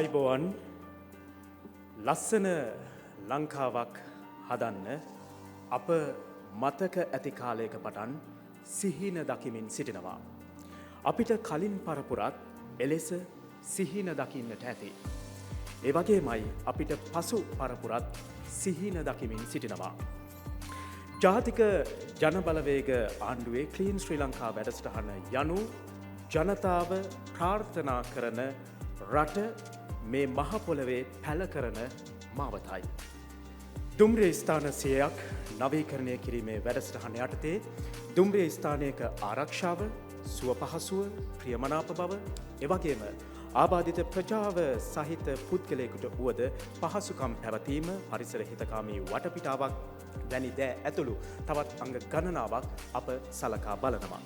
ආයුබෝවන්. ලස්සන ලංකාවක් හදන්න අප මතක ඇති කාලයක පටන් සිහින දකිමින් සිටිනවා. අපිට කලින් පරපුරත් එලෙස සිහින දකින්නට ඇති. ඒ වගේමයි අපිට පසු පරපුරත් සිහින දකිමින් සිටිනවා. ජාතික ජනබලවේග ආණ්ඩුවේ ක්ලීන් ශ්‍රී ලංකා වැඩසටහන යනු ජනතාව ප්‍රාර්ථනා කරන රට මේ මහ පොළවේ පැල කරන මාවතයි. දුම්රිය ස්ථාන 100ක් නවීකරණය කිරීමේ වැඩසටහන යටතේ දුම්රිය ස්ථානයක ආරක්ෂාව, සුව පහසුව, ප්‍රියමනාප බව, එවැගේම ආබාධිත ප්‍රජාව සහිත පුද්ගලයෙකුට වුවද පහසුකම් පැවතීම, පරිසර හිතකාමී වටපිටාවක් වැනි දෑ ඇතුළු තවත් අංග ගණනාවක් අප සලකා බලනවා.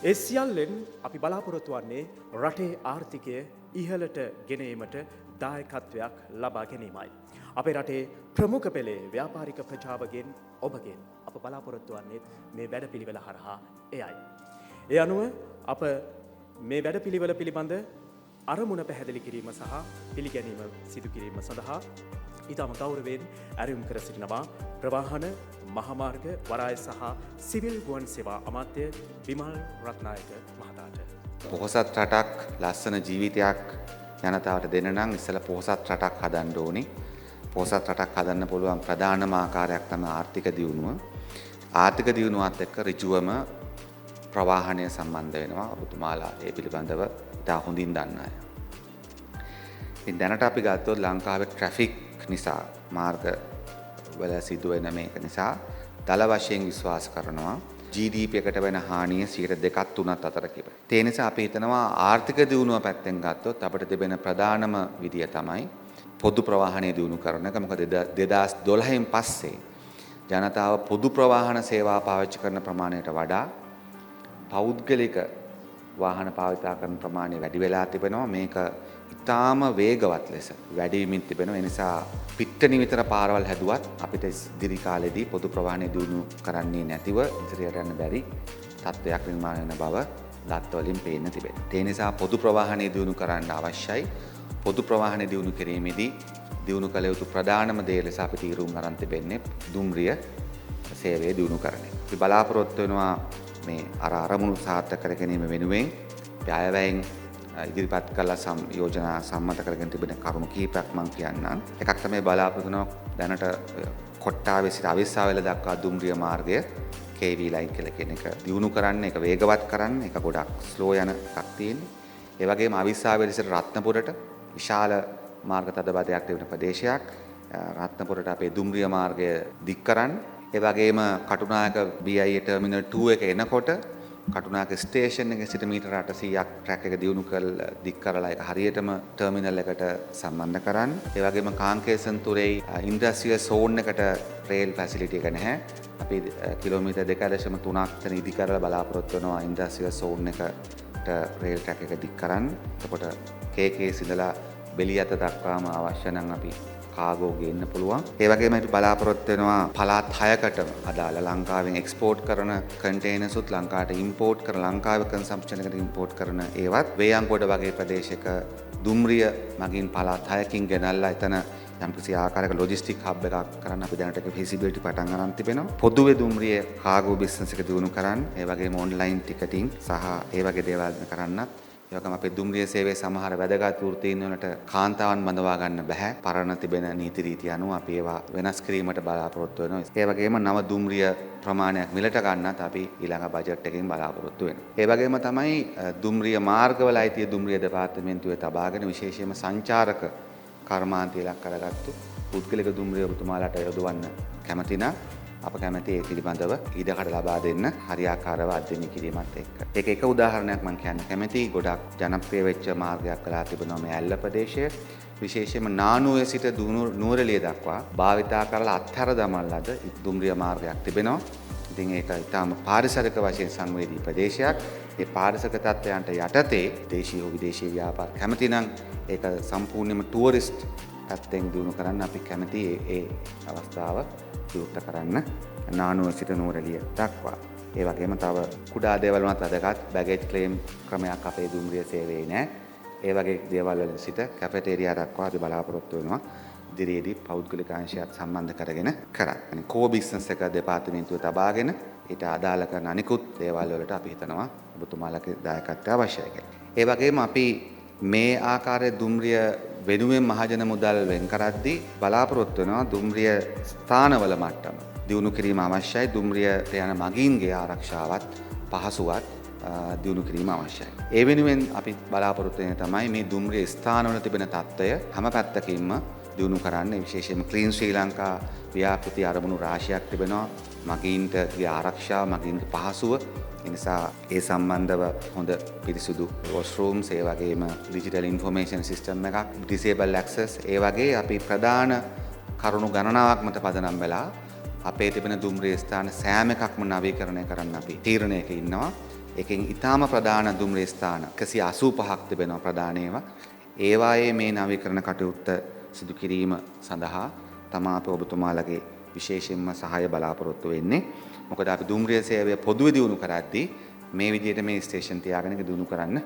ඒ සියල්ලෙන් අපි බලාපොරොත්තු වන්නේ රටේ ආර්ථිකය ඉහළට ගෙන ඒමට දායකත්වයක් ලබා ගැනීමයි. අපේ රටේ ප්‍රමුඛ පෙළේ ව්‍යාපාරික ප්‍රජාවගෙන්, ඔබගෙන් අප බලාපොරොත්තු වන්නේ මේ වැඩපිළිවෙල හරහා එයයි. ඒ අනුව අප මේ වැඩපිළිවෙල පිළිබඳ අරමුණ පැහැදිලි කිරීම සහ පිළිගැනීම සිදු කිරීම සඳහා ඉතාම ගෞරවයෙන් ඇරයුම් කර සිටිනවා ප්‍රවාහන, මහාමාර්ග, වරාය සහ සිවිල් ගුවන් සේවා අමාත්‍ය බිමල් රත්නායක මහතාට. පොහොසත් රටක්, ලස්සන ජීවිතයක් ජනතාවට දෙන්න නම් ඉස්සෙල්ලා පොහොසත් රටක් හදන්න ඕනේ. පොහොසත් රටක් හදන්න පුළුවන් ප්‍රධානම ආකාරයක් තමයි ආර්ථික දියුණුව. ආර්ථික දියුණුවත් එක්ක ඍජුවම ප්‍රවාහනය සම්බන්ධ වෙනවා. ඔබතුමාලා ඒ පිළිබඳව ඉතා හොඳින් දන්න අය. ඉතින් දැනට අපි ගත්තොත් ලංකාවේ ට්‍රැෆික් නිසා, මාර්ග වල සිදුවෙන මේක නිසා දළ වශයෙන් විශ්වාස කරනවා GDP එකට වෙන හානිය 2ක් 3ක් අතර කියලා. ඒ නිසා අපි හිතනවා ආර්ථික දියුණුව පැත්තෙන් ගත්තොත් අපිට තිබෙන ප්‍රධානම විදිය තමයි පොදු ප්‍රවාහනය දියුණු කරන එක. මොකද 2012න් පස්සේ ජනතාව පොදු ප්‍රවාහන සේවා පාවිච්චි කරන ප්‍රමාණයට වඩා පෞද්ගලික වාහන භාවිතා කරන ප්‍රමාණය වැඩි වෙලා තිබෙනවා. මේක ඉතාම වේගවත් ලෙස වැඩි වෙමින් තිබෙනවා. ඒ නිසා පිට්ටනි විතර පාරවල් හැදුවත් අපිට ඉදිරි කාලෙදී පොදු ප්‍රවාහනය දියුණු කරන්නේ නැතිව ඉදිරියට යන්න බැරි තත්ත්වයක් නිර්මාණය වෙන බව දත්ත වලින් පේන්න තිබෙනවා. ඒ නිසා පොදු ප්‍රවාහනය දියුණු කරන්න අවශ්‍යයි. පොදු ප්‍රවාහනය දියුණු කිරීමේදී දියුණු කළ යුතු ප්‍රධානම දේ ලෙස අපි තීරුම් අරන් තිබෙන්නේ දුම්රිය සේවය දියුණු කරන එක. අපි බලාපොරොත්තු වෙනවා මේ අර අරමුණු සාර්ථක කර ගැනීම වෙනුවෙන් අපි අයවැයෙන් ඉදිරිපත් කළ යෝජනා සම්මත කරගෙන තිබෙන කරුණු කිහිපයක් මම කියන්නම්. එකක් තමයි බලාපොරොත්තු වෙනවා දැනට කොට්ටාවේ සිට අවිස්සාවේල දක්වා දුම්රිය මාර්ගය KV line කියලා කියන එක දියුණු කරන්න, ඒක වේගවත් කරන්න, ඒක ගොඩක් ස්ලෝ යන එකක් තියෙන්නේ. ඒ වගේම අවිස්සාවේල සිට රත්නපුරට විශාල මාර්ග තදබදයක් තිබෙන ප්‍රදේශයක්. රත්නපුරට අපේ දුම්රිය මාර්ගය දික් කරන්න. ඒ වගේම කටුනායක BIA terminal 2 එක එනකොට කටුනායක ස්ටේෂන් එකේ සිට මීටර 800ක් ට්‍රැක් එක දියුණු කරලා දික් කරලා ඒක හරියටම ටර්මිනල් එකට සම්බන්ධ කරන්න. ඒ වගේම කාංකේසන්තුරේ ඉන්ඩස්ට්‍රියල් සෝන් එකට රේල් ෆැසිලිටි එක නැහැ. අපි කිලෝමීටර් 2.3ක් තැන ඉදි කරලා බලාපොරොත්තු වෙනවා ඉන්ඩස්ට්‍රියල් සෝන් එකට රේල් ට්‍රැක් එක දික් කරන්න. එතකොට KKS ඉඳලා බෙලියත දක්වාම අවශ්‍ය නම් අපි කාගෝ ගේන්න පුළුවන්. ඒ වගේම අපි බලාපොරොත්තු වෙනවා පළාත් 6කටම අදාළ ලංකාවෙන් එක්ස්පෝර්ට් කරන කන්ටේනර්ස් උත් ලංකාවට ඉම්පෝර්ට් කරන, ලංකාවේ කන්සම්ප්ෂන් එකට ඉම්පෝර්ට් කරන ඒවත් වේයන්ගොඩ වගේ ප්‍රදේශයක දුම්රිය මගින් පළාත් 6කින් ගෙනල්ලා එතන යම්කිසි ආකාරයක ලොජිස්ටික් හබ් එකක් කරන්න අපි දැනට ඒක ෆීසිබිලිටි පටන් අරන් තිබෙනවා. පොදුවේ දුම්රිය කාගෝ බිස්නස් එක දියුණු කරන්න, ඒ වගේම ඔන්ලයින් ටිකටිං සහ ඒ වගේ දේවල් කරන්නත්, ඒ වගේම අපේ දුම්රිය සේවයේ සමහර වැදගත් වෘත්තීන් වලට කාන්තාවන් බඳවා ගන්න බැහැ. පරණ තිබෙන නීති රීති අනුව අපි ඒවා වෙනස් කිරීමට බලාපොරොත්තු වෙනවා. ඒ වගේම නව දුම්රිය ප්‍රමාණයක් මිලට ගන්නත් අපි ඊළඟ බජට් එකෙන් බලාපොරොත්තු වෙනවා. ඒ වගේම තමයි දුම්රිය මාර්ගවල අයිතිය දුම්රිය දෙපාර්තමේන්තුවේ තබාගෙන විශේෂයෙන්ම සංචාරක කර්මාන්තය ලක් කරගත්තු පුද්ගලික දුම්රිය ඔබතුමාලාට යොදවන්න කැමති නම් අප කැමති ඒ පිළිබඳව ඉඩකඩ ලබා දෙන්න හරියාකාරව අධ්‍යයනය කිරීමත් එක්ක. ඒක එක උදාහරණයක් මම කියන්න කැමතියි. ගොඩක් ජනප්‍රිය වෙච්ච මාර්ගයක් වෙලා තිබෙනවා මේ ඇල්ල ප්‍රදේශය. විශේෂයෙන්ම නානුවේ සිට නුවරඑළිය දක්වා භාවිතා කරලා අත්හැර දමන ලද දුම්රිය මාර්ගයක් තිබෙනවා. ඉතින් ඒක ඉතාම පාරිසරික වශයෙන් සංවේදී ප්‍රදේශයක්. ඒ පාරිසරික තත්ත්වයන්ට යටතේ දේශීය හෝ විදේශීය ව්‍යාපාර කැමති නම් ඒක සම්පූර්ණයෙන්ම ටුවරිස්ට් පැත්තෙන් දියුණු කරන්න අපි කැමති ඒ අවස්ථාව විවෘත කරන්න නානුව සිට නුවරඑළිය දක්වා. ඒ වගේම තව කුඩා දේවල් වුණත් වැදගත්. බැගේජ් ක්ලේම් ක්‍රමයක් අපේ දුම්රිය සේවයේ නෑ. ඒ වගේ දේවල් වලින් සිට කැෆෙටේරියා දක්වා අපි බලාපොරොත්තු වෙනවා ඉදිරියේදී පෞද්ගලික අංශයත් සම්බන්ධ කරගෙන කරන්න. කෝ බිස්නස් එක දෙපාර්තමේන්තුව තබාගෙන ඊට අදාළ කරන අනිකුත් දේවල් වලට අපි හිතනවා ඔබතුමාලගේ දායකත්වය අවශ්‍යයි කියලා. ඒ වගේම අපි මේ ආකාරයේ දුම්රිය වෙනුවෙන් මහජන මුදල් වෙන් කරද්දී බලාපොරොත්තු වෙනවා දුම්රිය ස්ථානවල මට්ටම දියුණු කිරීම අවශ්‍යයි. දුම්රියට යන මගීන්ගේ ආරක්ෂාවත් පහසුවත් දියුණු කිරීම අවශ්‍යයි. ඒ වෙනුවෙන් අපි බලාපොරොත්තු වෙන තමයි මේ දුම්රිය ස්ථානවල තිබෙන තත්ත්වය හැම පැත්තකින්ම දියුණු කරන්න. විශේෂයෙන්ම ක්ලීන් ශ්‍රී ලංකා ව්‍යාපෘති අරමුණු රාශියක් තිබෙනවා. මගීන්ට ආරක්ෂාව, මගීන්ගේ පහසුව, ඒ නිසා ඒ සම්බන්ධව හොඳ පිරිසුදු වොෂ්රූම්ස්, ඒ වගේම ඩිජිටල් ඉන්ෆර්මේෂන් සිස්ටම් එකක්, ඩිසේබල් ඇක්සස්, ඒ වගේ අපි ප්‍රධාන කරුණු ගණනාවක් මත පදනම් වෙලා අපේ තිබෙන දුම්රිය ස්ථාන සෑම එකක්ම නවීකරණය කරන්න අපි තීරණයක ඉන්නවා. ඒකෙන් ඉතාම ප්‍රධාන දුම්රිය ස්ථාන 185ක් තිබෙනවා ප්‍රධාන ඒවා. ඒවායේ මේ නවීකරණ කටයුත්ත සිදු කිරීම සඳහා තමා අපි ඔබතුමාලගේ විශේෂයෙන්ම සහාය බලාපොරොත්තු වෙන්නේ. මොකද අපි දුම්රිය සේවය පොදුවේ දියුණු කරද්දී මේ විදිහට මේ ස්ටේෂන් තියාගෙන ඒක දියුණු කරන්න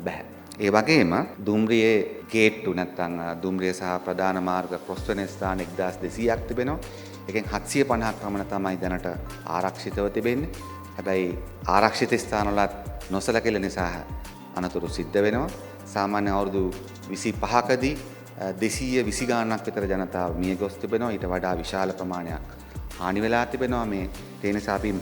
බැහැ. ඒ වගේම දුම්රියේ ගේට්ටු නැත්නම් දුම්රිය සහ ප්‍රධාන මාර්ග ක්‍රොස් වෙන ස්ථාන 1200ක් තිබෙනවා. ඒකෙන් 750ක් පමණ තමයි දැනට ආරක්ෂිතව තිබෙන්නේ. හැබැයි ආරක්ෂිත ස්ථානවලත් නොසලකෙල නිසා අනතුරු සිද්ධ වෙනවා. සාමාන්‍ය අවුරුදු 25කදී 220 ගාණක් විතර ජනතාව මිය ගොස් තිබෙනවා. ඊට වඩා විශාල ප්‍රමාණයක් හානි වෙලා තිබෙනවා. මේ ඒ නිසා අපි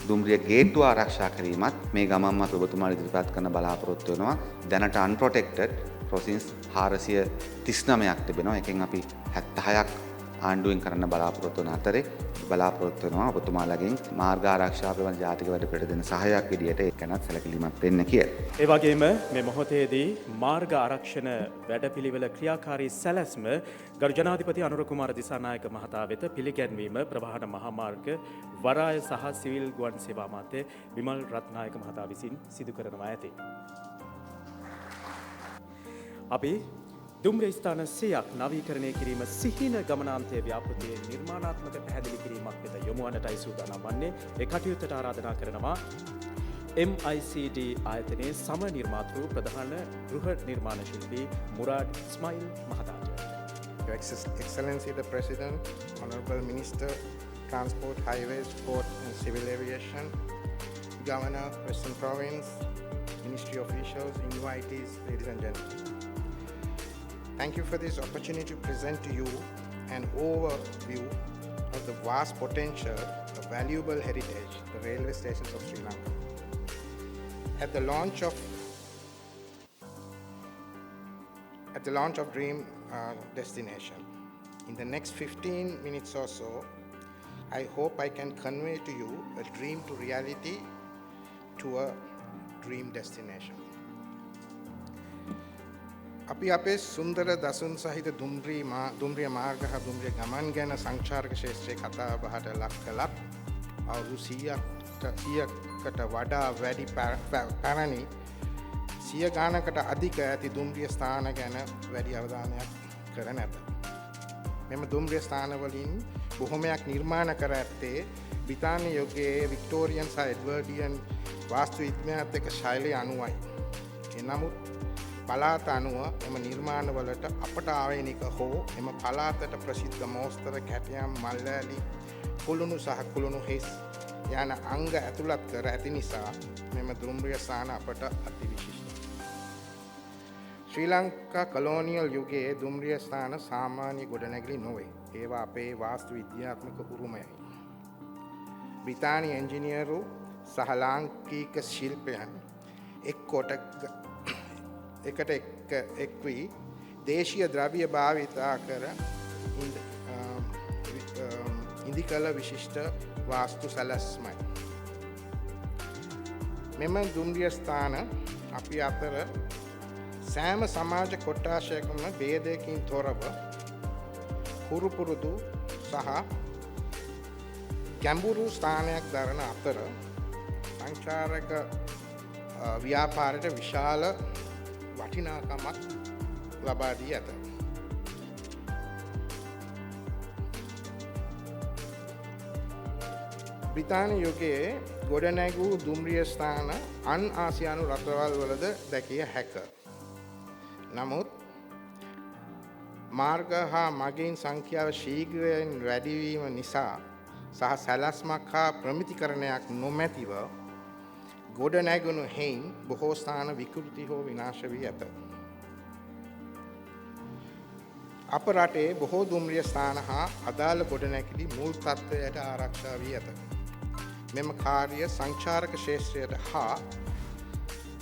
දුම්රිය ගේට්ටුව ආරක්ෂා කිරීමත් මේ ගමන්ම අපි ඔබතුමාලා ඉදිරිපත් කරන බලාපොරොත්තු වෙනවා. දැනට අන්ප්‍රොටෙක්ටඩ් ක්‍රොසින්ස් 439ක් තිබෙනවා. එකෙන් අපි 76ක් ආණ්ඩුවෙන් කරන්න බලාපොරොත්තු වන අතරේ බලාපොරොත්තු වෙනවා ඔබතුමාලගෙන් මාර්ග ආරක්ෂාව පිළිබඳ ජාතික වැඩපිළිවෙලට දෙන සහායක් විදියට ඒක ගැනත් සැලකිලිමත් වෙන්න කියලා. ඒ වගේම මේ මොහොතේදී මාර්ග ආරක්ෂණ වැඩපිළිවෙල ක්‍රියාකාරී සැලැස්ම ගරු ජනාධිපති අනුර කුමාර දිසානායක මහතා වෙත පිළිගැන්වීම ප්‍රවාහන මහාමාර්ග වරාය සහ සිවිල් ගුවන් සේවා අමාත්‍ය විමල් රත්නායක මහතා විසින් සිදු කරනවා ඇති. අපි දුම්රිය ස්ථාන 100ක් නවීකරණය කිරීම සිහින ගමනාන්තය ව්‍යාපෘතියේ නිර්මාණාත්මක පැහැදිලි කිරීමක් වෙත යොමු වන්නටයි සූදානම් වන්නේ. ඒ කටයුත්තට ආරාධනා කරනවා MICD ආයතනයේ සම නිර්මාතෘ ප්‍රධාන ගෘහ නිර්මාණ ශිල්පී මුරාඩ් ස්මයිල් මහතාට. Your Excellency the President, Honorable Minister, Transport, Highways, Port and Civil Aviation, Governor, Western Province, Ministry officials, invitees, ladies and gentlemen. Thank you for this opportunity to present to you an overview of the vast potential of valuable heritage, the railway stations of Sri Lanka. At the launch of Dream Destination, in the next 15 minutes or so, I hope I can convey to you a dream to reality to a dream destination. අපි අපේ සුන්දර දසුන් සහිත දුම්රිය මාර්ග හා දුම්රිය ගමන් ගැන සංචාරක ක්ෂේත්‍රයේ කතා බහට ලක් කළත් අවුරුදු 100කට වඩා වැඩි පැරණි 100 ගානකට අධික ඇති දුම්රිය ස්ථාන ගැන වැඩි අවධානයක් කර නැත. මෙම දුම්රිය ස්ථාන වලින් බොහොමයක් නිර්මාණ කර ඇත්තේ බ්‍රිතාන්‍ය යුගයේ වික්ටෝරියන් සහ එඩ්වර්ඩියන් වාස්තු විද්‍යාවත් එක්ක ශෛලිය අනුවයි. එනමුත් පළාත අනුව එම නිර්මාණවලට අපට ආවේනික හෝ එම පළාතට ප්‍රසිද්ධ මෝස්තර, කැටයම්, මල් වැලි, කුළුණු සහ කුළුණු හිස් යන අංග ඇතුළත් කර ඇති නිසා මෙම දුම්රිය ස්ථාන අපට අතිවිශිෂ්ටයි. ශ්‍රී ලංකා කොලෝනියල් යුගයේ දුම්රිය ස්ථාන සාමාන්‍ය ගොඩනැගිලි නොවේ. ඒවා අපේ වාස්තු විද්‍යාත්මක උරුමයයි. බ්‍රිතාන්‍ය එන්ජිනියරු සහ ලාංකික ශිල්පයන් එක්කොට එකට එක් වී දේශීය ද්‍රව්‍ය භාවිතා කර ඉදිකළ විශිෂ්ට වාස්තු සැලැස්මයි. මෙම දුම්රිය ස්ථාන අපි අතර සෑම සමාජ කොට්ටාශයකම භේදයකින් තොරව හුරු පුරුදු සහ ගැඹුරු ස්ථානයක් දරන අතර සංචාරක ව්‍යාපාරයට විශාල වටිනාකමක් ලබා දී ඇත. බ්‍රිතාන්‍ය යුගයේ ගොඩනැගූ දුම්රිය ස්ථාන අන් ආසියානු රටවල් වලද දැකිය හැක. නමුත් මාර්ග හා මගීන් සංඛ්‍යාව ශීඝ්‍රයෙන් වැඩිවීම නිසා සහ සැලැස්මක් හා ප්‍රමිතිකරණයක් නොමැතිව ගොඩ නැගුණු හේයින් බොහෝ ස්ථාන විකෘති හෝ විනාශ වී ඇත. අප රටේ බොහෝ දුම්රිය ස්ථාන හා අදාළ ගොඩනැගිලි මුල් තත්ත්වයට ආරක්ෂා වී ඇත. මෙම කාර්ය සංචාරක ක්ෂේත්‍රයට හා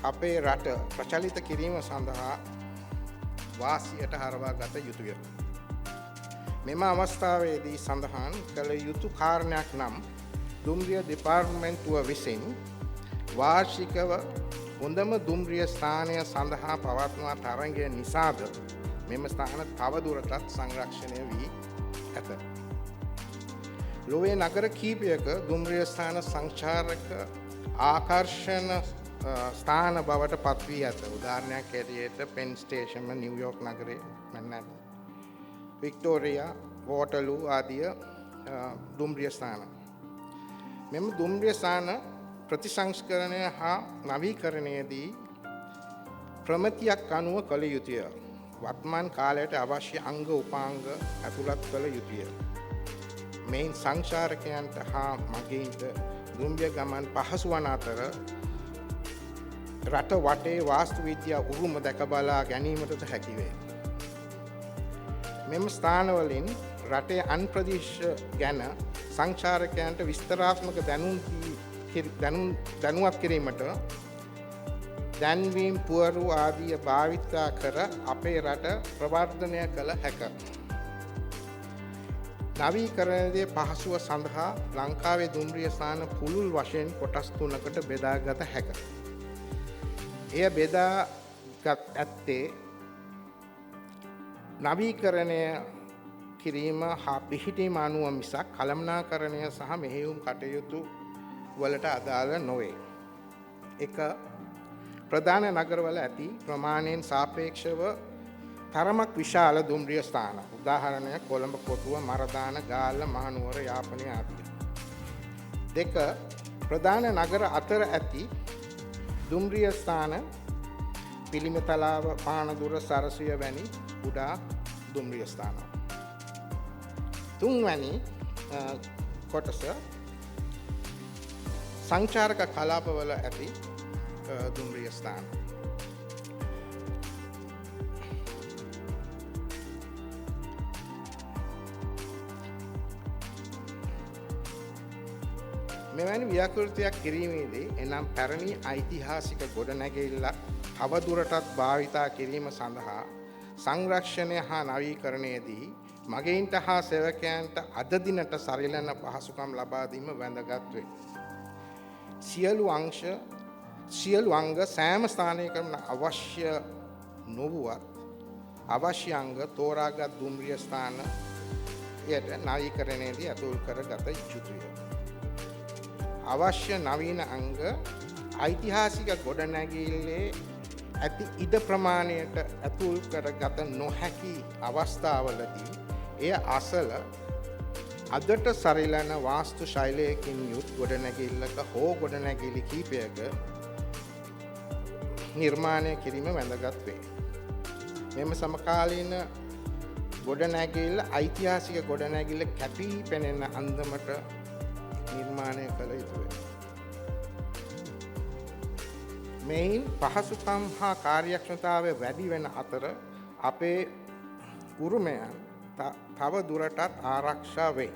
අපේ රට ප්‍රචලිත කිරීම සඳහා වාසියට හරවා ගත යුතුය. මෙම අවස්ථාවේදී සඳහන් කළ යුතු කාරණයක් නම් දුම්රිය දෙපාර්තමේන්තුව විසින් වාර්ෂිකව හොඳම දුම්රිය ස්ථානය සඳහා පවත්වන තරඟය නිසාද මෙම ස්ථාන තව දුරටත් සංරක්ෂණය වී ඇත. ලොවේ නගර කීපයක දුම්රිය ස්ථාන සංචාරක ආකර්ෂණ ස්ථාන බවට පත් වී ඇත. උදාහරණයක් හැටියට පෙන් ස්ටේෂන් නිව්යෝක් නගරේ මැන්හටන්, වික්ටෝරියා, වෝටර්ලූ ආදිය දුම්රිය ස්ථාන. මෙම දුම්රිය ස්ථාන ප්‍රතිසංස්කරණය හා නවීකරණයේදී ප්‍රමිතියක් අනුව කළ යුතුය. වර්තමාන කාලයට අවශ්‍ය අංග උපාංග ඇතුළත් කළ යුතුය. මෙයින් සංචාරකයන්ට හා මගීන්ට දුම්රිය ගමන් පහසු වන අතර රට වටේ වාස්තු විද්‍යා උරුම දැක බලා ගැනීමටද හැකි වේ. මෙම ස්ථානවලින් රටේ අන් ප්‍රදේශ ගැන සංචාරකයන්ට විස්තරාත්මක දැනුවත් කිරීමට දැන්වීම් පුවරු ආදිය භාවිතා කර අපේ රට ප්‍රවර්ධනය කළ හැක. නවීකරණයේ පහසුව සඳහා ලංකාවේ දුම්රිය ස්ථාන පුළුල් වශයෙන් කොටස් තුනකට බෙදාගත හැක. එය බෙදාගත් ඇත්තේ නවීකරණය කිරීම හා පිහිටීම අනුව මිසක් කළමනාකරණය සහ මෙහෙයුම් කටයුතු වලට අදාළ නොවේ. එක, ප්‍රධාන නගරවල ඇති ප්‍රමාණයෙන් සාපේක්ෂව තරමක් විශාල දුම්රිය ස්ථාන. උදාහරණයක් කොළඹ, කොටුව, මරදාන, ගාල්ල, මහනුවර, යාපනය ආදිය. දෙක, ප්‍රධාන නගර අතර ඇති දුම්රිය ස්ථාන පිළිමතලාව, පානදුර, සරසවිය වැනි කුඩා දුම්රිය ස්ථාන. තුන්වැනි කොටස සංචාරක කලාපවල ඇති දුම්රිය ස්ථාන. මෙවැනි ව්‍යාකෘතියක් කිරීමේදී එනම් පැරණි ඓතිහාසික ගොඩනැගිල්ලක් තවදුරටත් භාවිතා කිරීම සඳහා සංරක්ෂණය හා නවීකරණයේදී මගීන්ට හා සේවකයන්ට අද දිනට සරිලන පහසුකම් ලබා දීම වැදගත් වේ. සියලු අංග සෑම ස්ථානයකම අවශ්‍ය නොවුවත් අවශ්‍ය අංග තෝරාගත් දුම්රිය ස්ථානයට නවීකරණයේදී ඇතුල් කරගත යුතුය. අවශ්‍ය නවීන අංග ඓතිහාසික ගොඩනැගිල්ලේ ඇති ඉඩ ප්‍රමාණයට ඇතුල් කරගත නොහැකි අවස්ථාවලදී එය අසල අදට සරිලන වාස්තු ශෛලයකින් යුත් ගොඩනැගිල්ලක හෝ ගොඩනැගිලි කීපයක නිර්මාණය කිරීම වැදගත් වේ. මෙම සමකාලීන ගොඩනැගිල්ල ඓතිහාසික ගොඩනැගිල්ල කැපී පෙනෙන අන්දමට නිර්මාණය කළ යුතුය. මෙයින් පහසුකම් හා කාර්යක්ෂමතාවය වැඩි වෙන අතර අපේ උරුමයන් තව දුරටත් ආරක්ෂා වේ.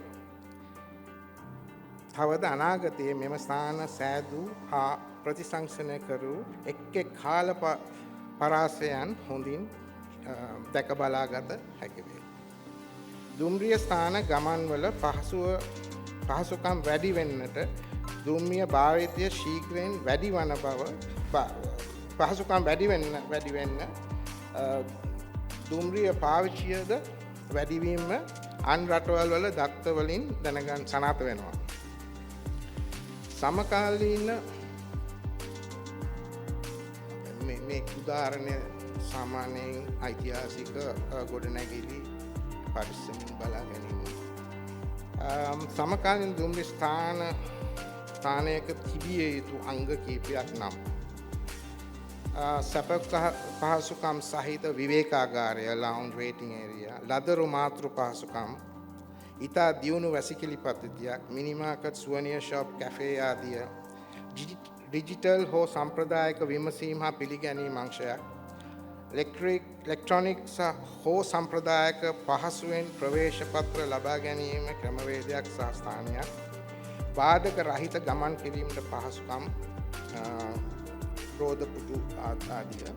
තවද අනාගතයේ මෙම ස්ථාන සෑදූ හා ප්‍රතිසංස්කරණය කරූ එක් එක් කාල පරාසයන් හොඳින් දැක බලාගත හැකි වේ. දුම්රිය ස්ථාන ගමන්වල පහසුකම් වැඩි වෙන්නට දුම්රිය භාවිතය ශීඝ්‍රයෙන් වැඩි වන බව පහසුකම් වැඩි වෙන්න දුම්රිය පාවිච්චියද වැඩිවීම අන් රටවල් වල දත්ත වලින් දැනගන්න සනාථ වෙනවා. සමකාලීන මේ උදාහරණය සාමාන්‍යයෙන් ඓතිහාසික ගොඩනැගිලි පරිස්සමින් බලා ගැනීම. සමකාලීන දුම්රිය ස්ථානයක තිබිය යුතු අංග කීපයක් නම් සැප පහසුකම් සහිත විවේකාගාරය, ලවුන්ජ් වේටිං ඒරියා, ලදරු මාතෘ පහසුකම්, ඉතා දියුණු වැසිකිලි පද්ධතියක්, මිනි මාකට්, සුවනියර් ෂොප්, කැෆේ ආදිය, ඩිජිටල් හෝ සම්ප්‍රදායික විමසීම් හා පිළිගැනීම් අංශයක්, ඉලෙක්ට්‍රොනික හෝ සම්ප්‍රදායික පහසුවෙන් ප්‍රවේශ පත්‍ර ලබා ගැනීම ක්‍රමවේදයක් සහ ස්ථානයක්, බාධක රහිත ගමන් කිරීමට පහසුකම්, රෝද පුටු ආදිය,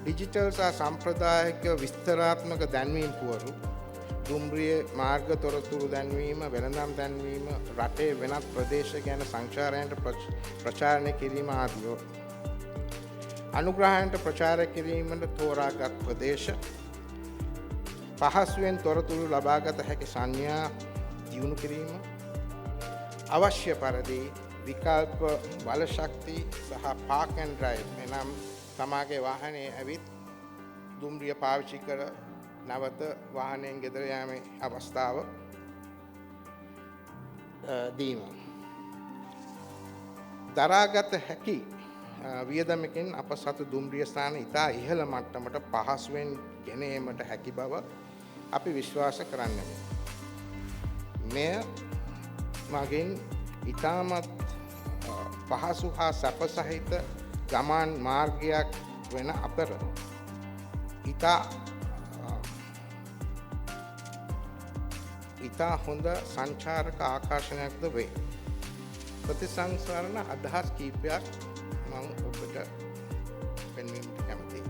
ඩිජිටල් සහ සම්ප්‍රදායික විස්තරාත්මක දැන්වීම් පුවරු, දුම්රිය මාර්ග තොරතුරු දැන්වීම, වෙළඳාම් දැන්වීම, රටේ වෙනත් ප්‍රදේශ ගැන සංචාරයන්ට ප්‍රචාරණය කිරීම ආදිය, අනුග්‍රහයන්ට ප්‍රචාර කිරීමට තෝරාගත් ප්‍රදේශ, පහසුවෙන් තොරතුරු ලබාගත හැකි සංඥා දියුණු කිරීම, අවශ්‍ය පරිදි විකල්ප බලශක්ති සහ පාක් ඇන්ඩ් ඩ්‍රයිව් එනම් තමාගේ වාහනේ ඇවිත් දුම්රිය පාවිච්චි කර නැවත වාහනයෙන් ගෙදර යාමේ අවස්ථාව දීම. දරාගත හැකි වියදමකින් අප සතු දුම්රිය ස්ථාන ඉතා ඉහළ මට්ටමට පහසුවෙන් ගෙන ඒමට හැකි බව අපි විශ්වාස කරන්නෙමු. මෙය මගින් ඉතාමත් පහසු හා සැප සහිත ගමන් මාර්ගයක් වෙන අතර ඉතා හොඳ සංචාරක ආකර්ෂණයක්ද වේ. ප්‍රතිසංස්කරණ අදහස් කීපයක් මම ඔබට පෙන්වීමට කැමතියි.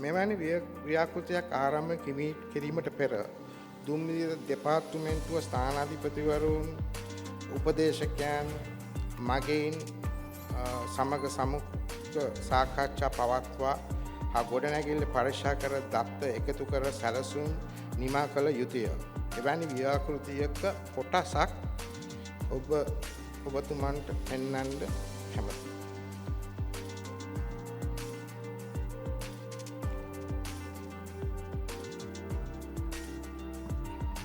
මෙවැනි ව්‍යාකෘතියක් ආරම්භ කිරීමට පෙර දුම්රිය දෙපාර්තමේන්තුව ස්ථානාධිපතිවරුන්, උපදේශකයන්, මගීන් සමග සමුඛ සාකච්ඡා පවත්වා හා ගොඩනැගිල්ල පරීක්ෂා කර දත්ත එකතු කර සැලසුම් නිමා කළ යුතුය. එවැනි ව්‍යාකෘතියක කොටසක් ඔබතුමන්ට පෙන්වන්න කැමතියි.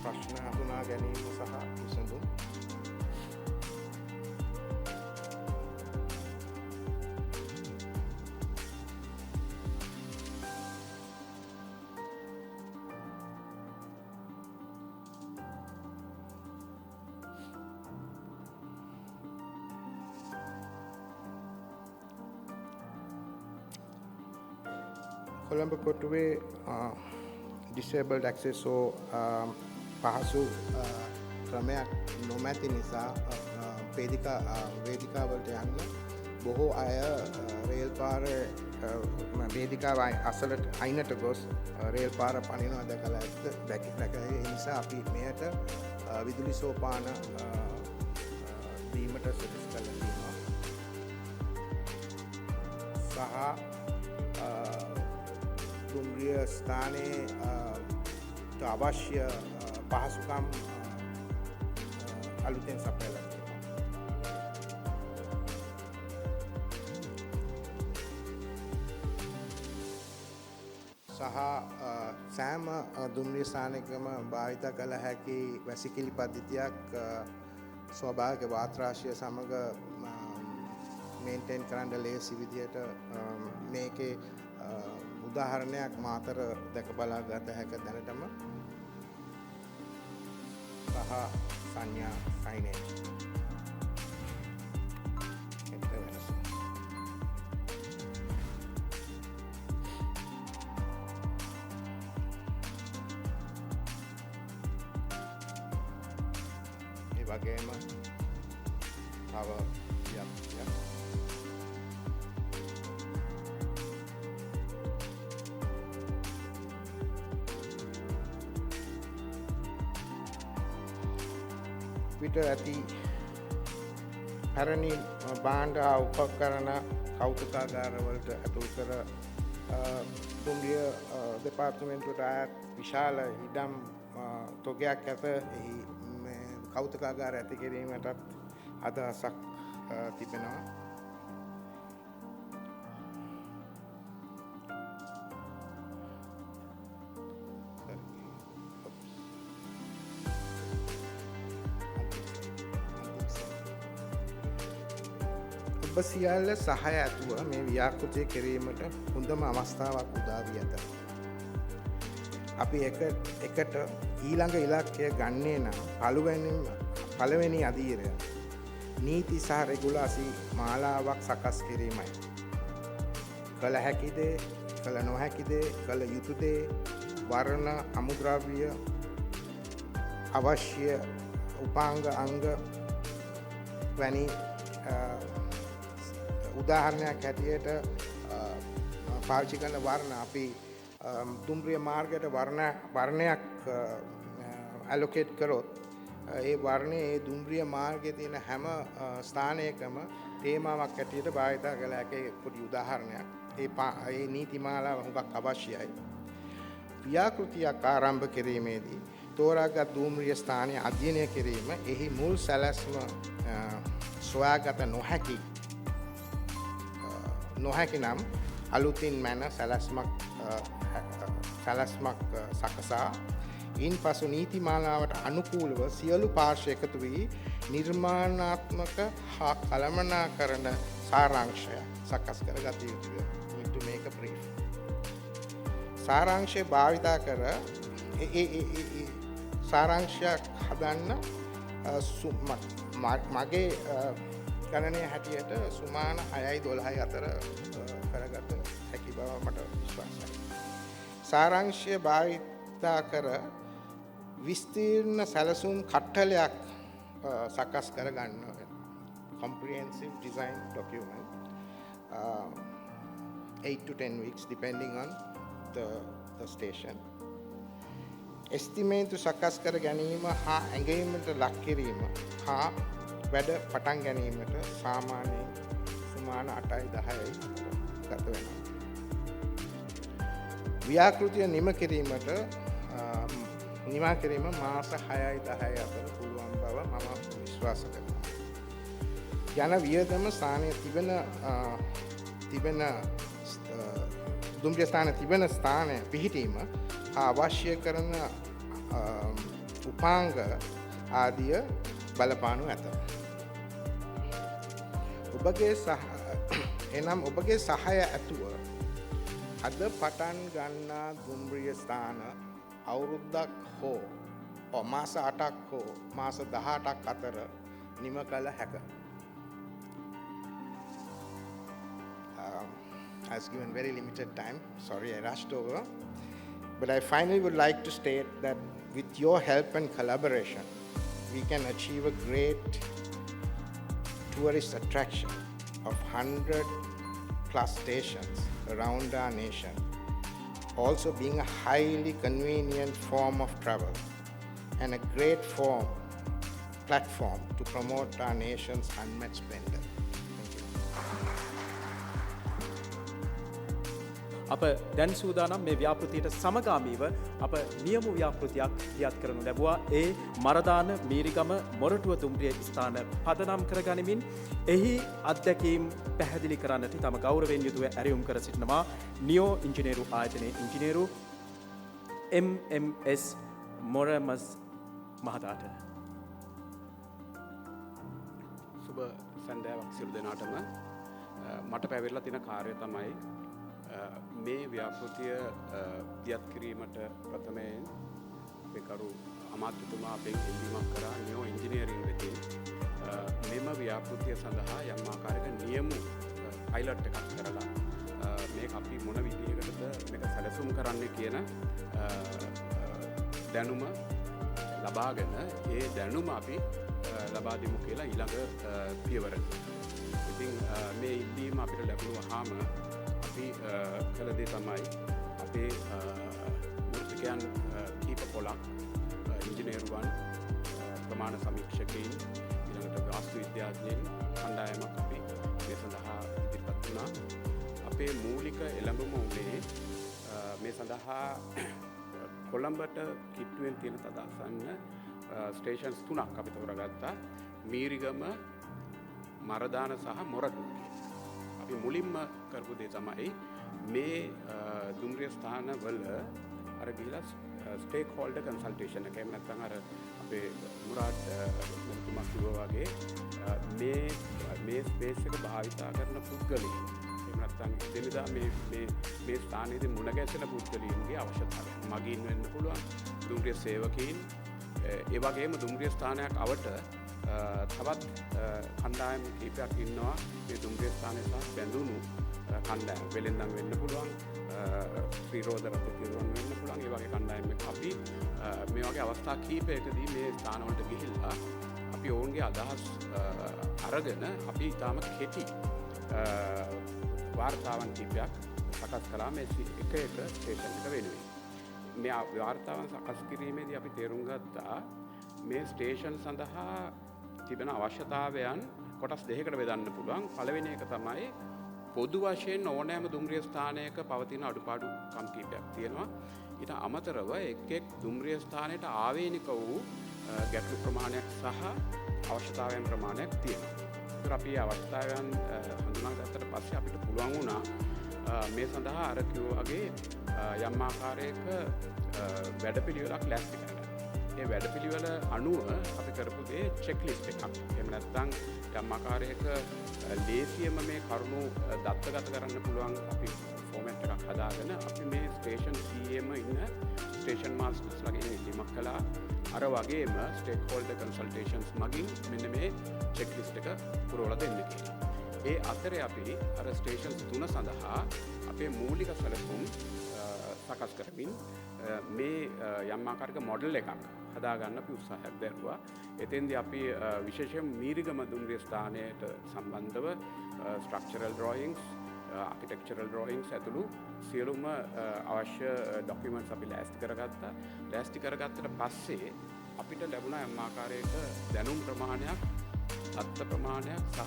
ප්‍රශ්න හඳුනා ගැනීම සහ විසඳුම්. කොළඹ කොටුවේ ඩිසේබල්ඩ් ඇක්සස් හෝ පහසු ක්‍රමයක් නොමැති නිසා වේදිකාවලට යන්න බොහෝ අය රේල් පාර වේදිකාව අසලට අයිනට ගොස් රේල් පාර පනිනවා දැකලා ඇත්ත. දැකලා ඒ නිසා අපි මෙයට විදුලි සෝපාන දීමට සුදුසු කරලා තියෙනවා. සහ දුම්රිය ස්ථානයේ අවශ්‍ය පහසුකම් අලුතෙන් සපයලා තියෙනවා. සහ සෑම දුම්රිය ස්ථානයකම භාවිත කළ හැකි වැසිකිලි පද්ධතියක් ස්වාභාවික වාත්‍රාශය සමග මේන්ටේන් කරන්න ලේසි විදියට මේකේ උදාහරණයක් මාතර දැක බලා ගත හැක දැනටම. සහ සංඥා සයිනේජ් එත වෙනස. ඒ වගේම තව ව්‍යාප්තියක්. පිට ඇති පැරණි භාණ්ඩ හා උපකරණ කෞතුකාගාරවලට ඇතුල් කර දුම්රිය දෙපාර්තමේන්තුවට අයත් විශාල ඉඩම් තොගයක් ඇත. එහි මේ කෞතුකාගාර ඇති කිරීමටත් අදහසක් තිබෙනවා. ඔබ සියල්ල සහාය ඇතුව මේ ව්‍යාකෘතිය කිරීමට හොඳම අවස්ථාවක් උදා වී ඇත. අපි එකට ඊළඟ ඉලක්කය ගන්නේ නම් පළවෙනි අදියරය නීති සහ රෙගුලාසි මාලාවක් සකස් කිරීමයි. කළ හැකි දේ, කළ නොහැකි දේ, කළ යුතු දේ, වර්ණ, අමුද්‍රව්‍ය, අවශ්‍ය උපාංග අංග වැනි උදාහරණයක් හැටියට පාවිච්චි කරන වර්ණ අපි දුම්රිය මාර්ගයට වර්ණයක් ඇලොකේට් කරොත් ඒ වර්ණය ඒ දුම්රිය මාර්ගයේ තියෙන හැම ස්ථානයකම තේමාවක් හැටියට භාවිත කළ හැකි පොඩි උදාහරණයක්. ඒ නීති මාලාව හුඟක් අවශ්‍යයි. ව්‍යාකෘතියක් ආරම්භ කිරීමේදී තෝරාගත් දුම්රිය ස්ථානය අධ්‍යයනය කිරීම එහි මුල් සැලැස්ම සොයාගත නොහැකි නම් අලුතින් මැන සැලැස්මක් සකසා ඉන්පසු නීති මාලාවට අනුකූලව සියලු පාර්ශ්ව එකතු වී නිර්මාණාත්මක හා කළමනාකරණ සාරාංශය සකස් කරගත යුතුය. Need to make a brief. සාරාංශය භාවිතා කර ඒ සාරාංශයක් හදන්න මගේ ගණනය හැටියට සුමාන 6යි 12යි අතර කරගත හැකි බව මට විශ්වාසයි. සාරාංශය භාවිතා කර විස්තීර්ණ සැලසුම් කට්ටලයක් සකස් කරගන්න වෙනවා. Comprehensive design document, 8 to 10 weeks depending on the station. එස්තිමේන්තු සකස් කර ගැනීම හා ඇඟවීමට ලක් කිරීම හා වැඩ පටන් ගැනීමට සාමාන්‍යයෙන් සුමාන 8යි 10යි ගත වෙනවා. ව්‍යාකෘතිය නිම කිරීමට නිමා කිරීම මාස 6යි 10යි අතර පුළුවන් බව මම විශ්වාස කරනවා. යන වියදම ස්ථානයේ තිබෙන දුම්රිය ස්ථානයේ තිබෙන ස්ථානය පිහිටීම හා අවශ්‍ය කරන උපාංග ආදිය බලපානු ඇත. එනම් ඔබගේ සහාය ඇතුව අද පටන් ගන්නා දුම්රිය ස්ථාන අවුරුද්දක් හෝ මාස 8ක් හෝ මාස 18ක් අතර නිම කළ හැක. I was given very limited time. Sorry, I rushed over. But I finally would like to state that with your help and collaboration, we can achieve a great tourist attraction of 100 plus stations around our nation, also being a highly convenient form of travel and a great platform to promote our nation's unmatched splendor. Thank you. අප දැන් සූදානම් මේ ව්‍යාපෘතියට සමගාමීව අප නියම ව්‍යාපෘතියක් දියත් කරනු ලැබුවා. ඒ මරදාන, මීරිගම, මොරටුව දුම්රිය ස්ථාන පදනම් කරගනිමින් එහි අත්දැකීම් පැහැදිලි කරන්නට තම ගෞරවයෙන් යුතුව ඇරයුම් කර සිටිනවා නියෝ ඉංජිනේරු ආයතනයේ ඉංජිනේරු MMS මොරමස් මහතාට. සුබ සන්ධ්‍යාවක් සියලු දෙනාටම. මට පැවරලා තියෙන කාර්යය තමයි මේ ව්‍යාපෘතිය දියත් කිරීමට ප්‍රථමයෙන් අපේ කරු අමාත්‍යතුමා අපෙන් ඉල්ලීමක් කරා නියෝ ඉංජිනේරින් වෙතින් මෙම ව්‍යාපෘතිය සඳහා යම් ආකාරයක නියම පයිලට් එකක් කරලා මේක අපි මොන විදිහකටද මේක සැලසුම් කරන්න කියන දැනුම ලබාගෙන ඒ දැනුම අපි ලබා දෙමු කියලා ඊළඟ පියවර. ඉතින් මේ ඉල්ලීම අපිට ලැබුණාම අපි කළ දේ තමයි අපේ වෘත්තිකයන් කීප පොලක්, ඉංජිනේරුවන්, ප්‍රමාණ සමීක්ෂකයින්, ඊළඟට වාස්තු විද්‍යාඥයින් කණ්ඩායමක් අපි මේ සඳහා ඉදිරිපත් වුණා. අපේ මූලික එළඹුම වුණේ මේ සඳහා කොළඹට කිට්ටුවෙන් තියෙන තදාසන්න ස්ටේෂන්ස් තුනක් අපි තෝරාගත්තා. මීරිගම, මරදාන සහ මොරටුව. අපි මුලින්ම කරපු දේ තමයි මේ දුම්රිය ස්ථානවල අර ගිහිලා ස්ටේක් හෝල්ඩර් කන්සල්ටේෂන් එක. එහෙම නැත්නම් අර අපේ මුරාඩ් මහත්මයා කිව්වා වගේ මේ මේ ස්පේස් එක භාවිතා කරන පුද්ගලයන්, එහෙම නැත්නම් එදිනෙදා මේ මේ මේ ස්ථානයේදී මුණ ගැසෙන පුද්ගලයන්ගේ අවශ්‍යතාවය. මගීන් වෙන්න පුළුවන්, දුම්රිය සේවකයින්, ඒ වගේම දුම්රිය ස්ථානයක් අවට තවත් කණ්ඩායම් කීපයක් ඉන්නවා මේ දුම්රිය ස්ථානය සහ බැඳුණු කණ්ඩායම්. වෙලෙන්දන් වෙන්න පුළුවන්, ශ්‍රී රෝද රථ තිරුවන් වෙන්න පුළුවන්. ඒ වගේ කණ්ඩායම් එක්ක අපි මේ වගේ අවස්ථා කීපයකදී මේ ස්ථානවලට ගිහිල්ලා අපි ඔවුන්ගේ අදහස් අරගෙන අපි ඊටාම කෙටි වාර්තාවන් කීපයක් සකස් කළා මේ එක එක ස්ටේෂන් එක වෙනුවෙන්. මේ වාර්තාවන් සකස් කිරීමේදී අපි තේරුම් ගත්තා මේ ස්ටේෂන් සඳහා තිබෙන අවශ්‍යතාවයන් කොටස් දෙකකට බෙදන්න පුළුවන්. පළවෙනි එක තමයි පොදු වශයෙන් ඕනෑම දුම්රිය ස්ථානයක පවතින අඩුපාඩුකම් කීපයක් තියෙනවා. ඊට අමතරව එක් එක් දුම්රිය ස්ථානයට ආවේනික වූ ගැටලු ප්‍රමාණයක් සහ අවශ්‍යතාවයන් ප්‍රමාණයක් තියෙනවා. ඒතර අපි අවශ්‍යතාවයන් හඳුනාගත්තට පස්සේ අපිට පුළුවන් වුණා මේ සඳහා අර කිව්වා වගේ යම් ආකාරයක වැඩපිළිවෙලක් ලෑස්ති කරගන්න. ඒ වැඩපිළිවෙල අනුව අපි කරපු දේ චෙක් ලිස්ට් එකක්. එහෙම නැත්නම් යම් ආකාරයක ලේසියම මේ කරුණු දත්තගත කරන්න පුළුවන් අපි ෆෝමැට් එකක් හදාගෙන අපි මේ ස්ටේෂන් CM ඉන්න ස්ටේෂන් මාස්ටර්ස් ළඟින් ඉල්ලීමක් කළා. අර වගේම ස්ටේක් හෝල්ඩර් කන්සල්ටේෂන්ස් මගින් මෙන්න මේ චෙක් ලිස්ට් එක පුරවලා දෙන්න කියලා. ඒ අතරේ අපි අර ස්ටේෂන්ස් තුන සඳහා අපේ මූලික සැලසුම් සකස් කරමින් මේ යම් ආකාරයක මොඩල් එකක් හදාගන්න අපි උත්සාහයක් දැරුවා. එතෙන්දී අපි විශේෂයෙන් මීරිගම දුම්රිය ස්ථානයට සම්බන්ධව ස්ට්‍රක්චරල් ඩ්‍රොයින්ග්ස්, ආකිටෙක්චරල් ඩ්‍රොයින්ග්ස් ඇතුළු සියලුම අවශ්‍ය ඩොකියුමන්ට්ස් අපි ලෑස්ති කරගත්තා. ලෑස්ති කරගත්තට පස්සේ අපිට ලැබුණා යම් ආකාරයක දැනුම් ප්‍රමාණයක්, දත්ත ප්‍රමාණයක් සහ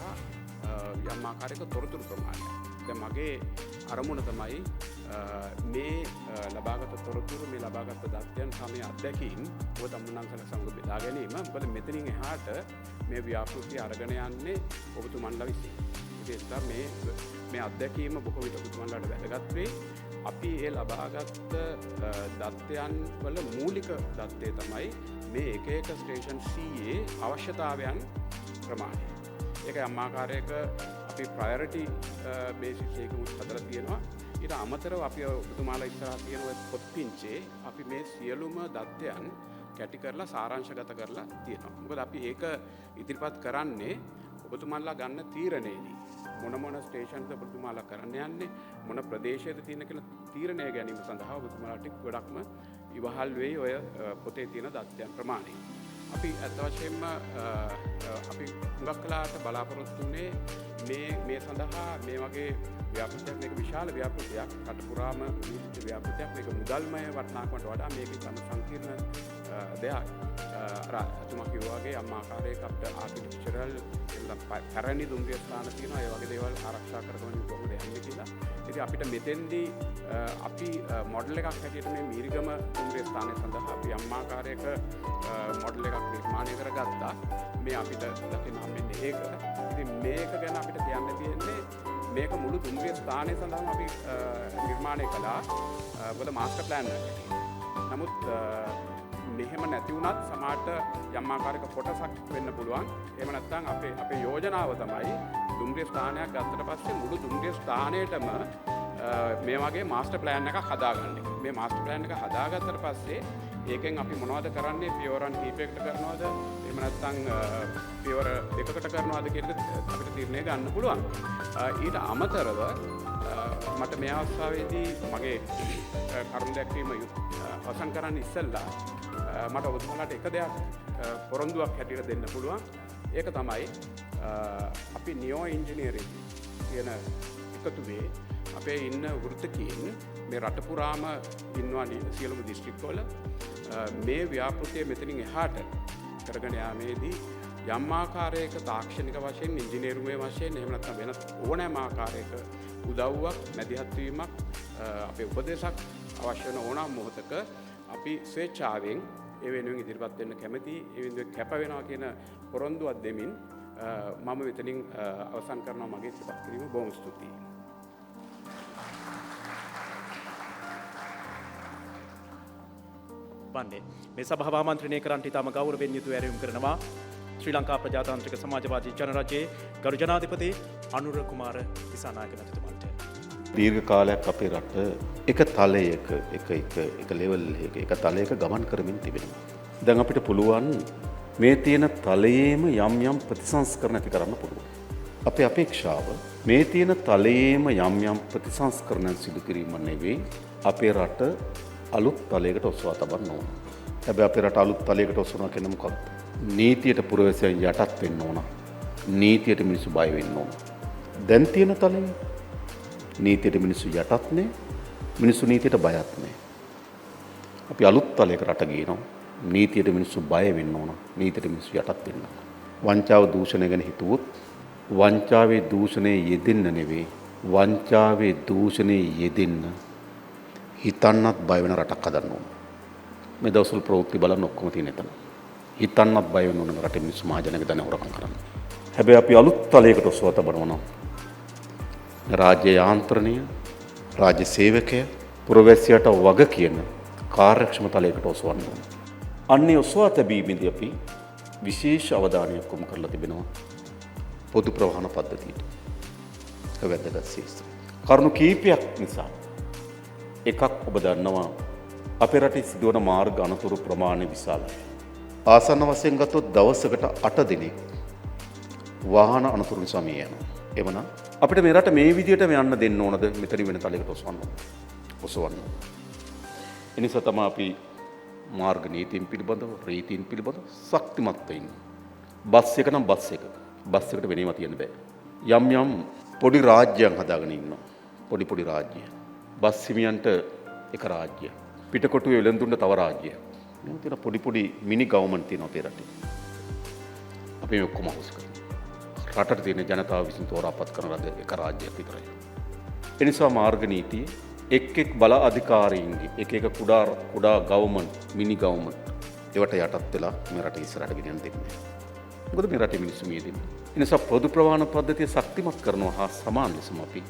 යම් ආකාරයක තොරතුරු ප්‍රමාණයක්. දැන් මගේ අරමුණ තමයි මේ ලබාගත් තොරතුරු, මේ ලබාගත් දත්තයන් සහ මේ අත්දැකීම් ඔබ තමුන්නාන්සලා සමග බෙදා ගැනීම. මොකද මෙතනින් එහාට මේ ව්‍යාපෘතිය අරගෙන යන්නේ ඔබතුමන්ලා විසින්. ඉතින් ඒ නිසා මේ මේ අත්දැකීම බොහෝ විට ඔබතුමන්ලාට වැදගත් වෙයි. අපි ඒ ලබාගත් දත්තයන් වල මූලික දත්තය තමයි මේ එක එක ස්ටේෂන් CA අවශ්‍යතාවයන් ප්‍රමාණය. ඒක යම් ආකාරයක අපි ප්‍රයොරිටි බේසිස් එකමුත් හදලා තියෙනවා. ඊට අමතරව අපි ඔබතුමාලා ඉස්සරහා තියෙන ඔය පොත් පිංචේ අපි මේ සියලුම දත්තයන් කැටි කරලා සාරාංශගත කරලා තියෙනවා. මොකද අපි ඒක ඉදිරිපත් කරන්නේ ඔබතුමාලා ගන්න තීරණයේදී මොන මොන ස්ටේෂන්ද ඔබතුමාලා කරන්න යන්නේ, මොන ප්‍රදේශයේද තියෙන කියලා තීරණය ගැනීම සඳහා ඔබතුමාලාට ගොඩක්ම ඉවහල් වෙයි ඔය පොතේ තියෙන දත්තයන් ප්‍රමාණය. අපි ඇත්ත වශයෙන්ම අපි හුඟක් කලාට බලාපොරොත්තු වුණේ මේ මේ සඳහා මේ වගේ ව්‍යාපෘතියක්, මේක විශාල ව්‍යාපෘතියක්, රට පුරාම විහිදිච්ච ව්‍යාපෘතියක්. මේක මුදල්මය වටිනාකමට වඩා මේක ඉතාම සංකීර්ණ දෙයක්. අර එතුමා කිව්වා වගේ යම් ආකාරයක අපිට ආකිටෙක්චරල් එහෙම නැත්නම් පැරණි දුම්රිය ස්ථාන තියෙනවා, ඒ වගේ දේවල් ආරක්ෂා කරගෙන කොහොමද යන්නේ කියලා. ඉතින් අපිට මෙතෙන්දී අපි මොඩල් එකක් හැටියට මේ මීරිගම දුම්රිය ස්ථානය සඳහා අපි යම් ආකාරයක මොඩල් එකක් නිර්මාණය කරගත්තා. මේ අපිට දකින්න හම්බෙන්නේ ඒක. ඉතින් මේක ගැන අපිට කියන්න තියෙන්නේ මේක මුළු දුම්රිය ස්ථානය සඳහාම අපි නිර්මාණය කළා. මොකද මාස්ටර් ප්ලෑන් එකක් හැටියට. නමුත් මෙහෙම නැති වුණත් සමහරට යම් ආකාරයක කොටසක් වෙන්න පුළුවන්. එහෙම නැත්නම් අපේ යෝජනාව තමයි දුම්රිය ස්ථානයක් ගත්තට පස්සේ මුළු දුම්රිය ස්ථානයටම මේ වගේ මාස්ටර් ප්ලෑන් එකක් හදාගන්න එක. මේ මාස්ටර් ප්ලෑන් එක හදාගත්තට පස්සේ ඒකෙන් අපි මොනවද කරන්නේ? පියවරන් කීපයකට කරනවද? එහෙම නැත්නම් පියවර දෙකකට කරනවද කියන එක අපිට තීරණය ගන්න පුළුවන්. ඊට අමතරව මට මේ අවස්ථාවේදී මගේ කරුණු දැක්වීම අවසන් කරන්න ඉස්සෙල්ලා මට ඔබතුමාලාට එක දෙයක් පොරොන්දුවක් හැටියට දෙන්න පුළුවන්. ඒක තමයි අපි නියෝ ඉංජිනේරින් කියන එකතුවේ අපේ ඉන්න වෘත්තකීන් මේ රට පුරාම ඉන්නවා සියලුම දිස්ත්‍රික්කවල. මේ ව්‍යාපෘතිය මෙතනින් එහාට කරගෙන යාමේදී යම් ආකාරයක තාක්ෂණික වශයෙන්, ඉංජිනේරුමේ වශයෙන්, එහෙම නැත්නම් වෙනත් ඕනෑම ආකාරයක උදව්වක්, මැදිහත් වීමක්, අපේ උපදේශක් අවශ්‍ය වෙන ඕනෑම මොහොතක අපි ස්වේච්ඡාවෙන් ඒ වෙනුවෙන් ඉදිරිපත් වෙන්න කැමතියි, ඒ වෙනුවෙන් කැප වෙනවා කියන පොරොන්දුවක් දෙමින් මම මෙතනින් අවසන් කරනවා මගේ ඉදිරිපත් කිරීම. බොහොම ස්තුතියි. වන්නේ මේ සභාව ආමන්ත්‍රණය කරන්නට ඉතාම ගෞරවයෙන් යුතුව ඇරයුම් කරනවා ශ්‍රී ලංකා ප්‍රජාතාන්ත්‍රික සමාජවාදී ජනරජයේ ගරු ජනාධිපති අනුර කුමාර දිසානායක මැතිතුමන්ට. දීර්ඝ කාලයක් අපේ රට එක තලයක එක එක එක ලෙවල් එකක එක තලයක ගමන් කරමින් තිබෙනවා. දැන් අපිට පුළුවන් මේ තියෙන තලයේම යම් යම් ප්‍රතිසංස්කරණ ඇති කරන්න පුළුවන්. අපේ අපේක්ෂාව මේ තියෙන තලයේම යම් යම් ප්‍රතිසංස්කරණ සිදු කිරීම නෙවෙයි, අපේ රට අලුත් තලයකට ඔසවා තබන්න ඕන. හැබැයි අපේ රට අලුත් තලයකට ඔසවනවා කියන්නේ මොකක්ද? නීතියට පුරවැසියන් යටත් වෙන්න ඕන. නීතියට මිනිස්සු බය වෙන්න ඕන. දැන් තියෙන තලයේ නීතියට මිනිස්සු යටත් නෑ, මිනිස්සු නීතියට බයත් නෑ. අපි අලුත් තලයක රට ගේනවා. නීතියට මිනිස්සු බය වෙන්න ඕන, නීතියට මිනිස්සු යටත් වෙන්න ඕන. වංචාව දූෂණය ගැන හිතුවොත් වංචාවේ දූෂණයේ යෙදෙන්න නෙවෙයි, වංචාවේ දූෂණයේ යෙදෙන්න හිතන්නත් බය වෙන රටක් හදන්න ඕන. මේ දවස්වල ප්‍රවෘත්ති බලන්න ඔක්කොම තියෙන එතන. හිතන්නත් බය වෙන්න ඕන රටේ මිනිස්සු මහජනක ධන හොරකම් කරන්න. හැබැයි අපි අලුත් තලයකට ඔසවා තබනවා නම් රාජ්‍ය යාන්ත්‍රණය, රාජ්‍ය සේවකය, පුරවැසියාට වග කියන කාර්යක්ෂම තලයකට ඔසවන්න ඕන. අන්නේ ඔසවා තැබීමේදී අපි විශේෂ අවධානයක් යොමු කරලා තිබෙනවා පොදු ප්‍රවාහන පද්ධතියට. ඒක වැදගත් ශේෂ්ත්‍රය. කරුණු කීපයක් නිසා. එකක් ඔබ දන්නවා අපේ රටේ සිදුවන මාර්ග අනතුරු ප්‍රමාණය විශාලයි. ආසන්න වශයෙන් ගත්තොත් දවසකට 8 දෙනෙක් වාහන අනතුරු නිසා මිය යනවා. එවනම් අපිට මේ රට මේ විදිහටම යන්න දෙන්න ඕනද? මෙතනින් වෙන තලයකට ඔසවන්න ඕන. ඔසවන්න ඕන. ඒ නිසා තමයි අපි මාර්ග නීතීන් පිළිබඳව, රීතීන් පිළිබඳව ශක්තිමත්ව ඉන්නේ. බස් එක නම් බස් එක. බස් එකට වෙනම තියන්න බෑ. යම් යම් පොඩි රාජ්‍යයන් හදාගෙන ඉන්නවා. පොඩි පොඩි රාජ්‍ය. බස් හිමියන්ට එක රාජ්‍යයක්. පිටකොටුවේ වෙළඳුන්ට තව රාජ්‍යයක්. මේ තියෙන පොඩි පොඩි මිනි ගවර්න්මන්ට් තියෙනවා අපේ රටේ. අපි මේ ඔක්කොම අහුස් කරනවා. රටට තියෙන ජනතාව විසින් තෝරාපත් කරන ලද එක රාජ්‍යයක් විතරයි. ඒ නිසා මාර්ග නීතියේ එක් එක් බල අධිකාරීන්ගේ එක එක කුඩා කුඩා ගවර්න්මන්ට්, මිනි ගවර්න්මන්ට් ඒවට යටත් වෙලා මේ රට ඉස්සරහට ගෙනියන්න දෙන්නේ නැහැ. මොකද මේ රටේ මිනිස්සු මිය දෙන්නේ. ඒ නිසා පොදු ප්‍රවාහන පද්ධතිය ශක්තිමත් කරනවා හා සමාන ලෙසම අපි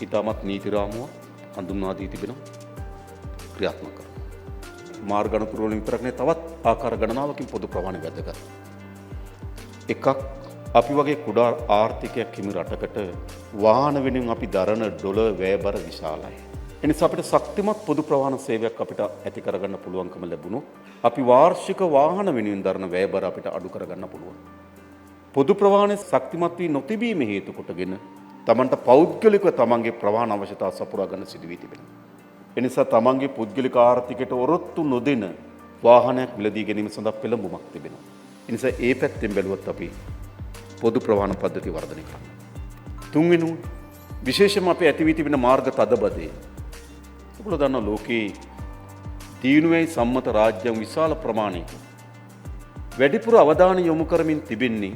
ඉතාමත් නීති රාමුවක් හඳුන්වා දී තිබෙනවා, ක්‍රියාත්මක කරනවා. මාර්ග අනතුරු වලින් විතරක් නෙවෙයි තවත් ආකාර ගණනාවකින් පොදු ප්‍රවාහන වැදගත්. එකක් අපි වගේ කුඩා ආර්ථිකයක් හිමි රටකට වාහන වෙනුවෙන් අපි දරන ඩොලර් වැයබර විශාලයි. ඒ නිසා අපිට ශක්තිමත් පොදු ප්‍රවාහන සේවයක් අපිට ඇති කරගන්න පුළුවන්කම ලැබුණොත් අපි වාර්ෂික වාහන වෙනුවෙන් දරන වැයබර අපිට අඩු කරගන්න පුළුවන්. පොදු ප්‍රවාහනය ශක්තිමත් වී නොතිබීම හේතු කොටගෙන තමන්ට පෞද්ගලිකව තමන්ගේ ප්‍රවාහන අවශ්‍යතා සපුරා ගන්න සිදු වී තිබෙනවා. ඒ නිසා තමන්ගේ පුද්ගලික ආර්ථිකයට ඔරොත්තු නොදෙන වාහනයක් මිලදී ගැනීම සඳහා පෙළඹුමක් තිබෙනවා. ඒ නිසා ඒ පැත්තෙන් බැලුවොත් අපි පොදු ප්‍රවාහන පද්ධතිය වර්ධනය කරන්න. තුන්වෙනුව විශේෂයෙන්ම අපේ ඇති වී තිබෙන මාර්ග තදබදය. ඔයගොල්ලෝ දන්නවා ලෝකේ දියුණුවේ සම්මත රාජ්‍යයන් විශාල ප්‍රමාණයක වැඩිපුර අවධානය යොමු කරමින් තිබෙන්නේ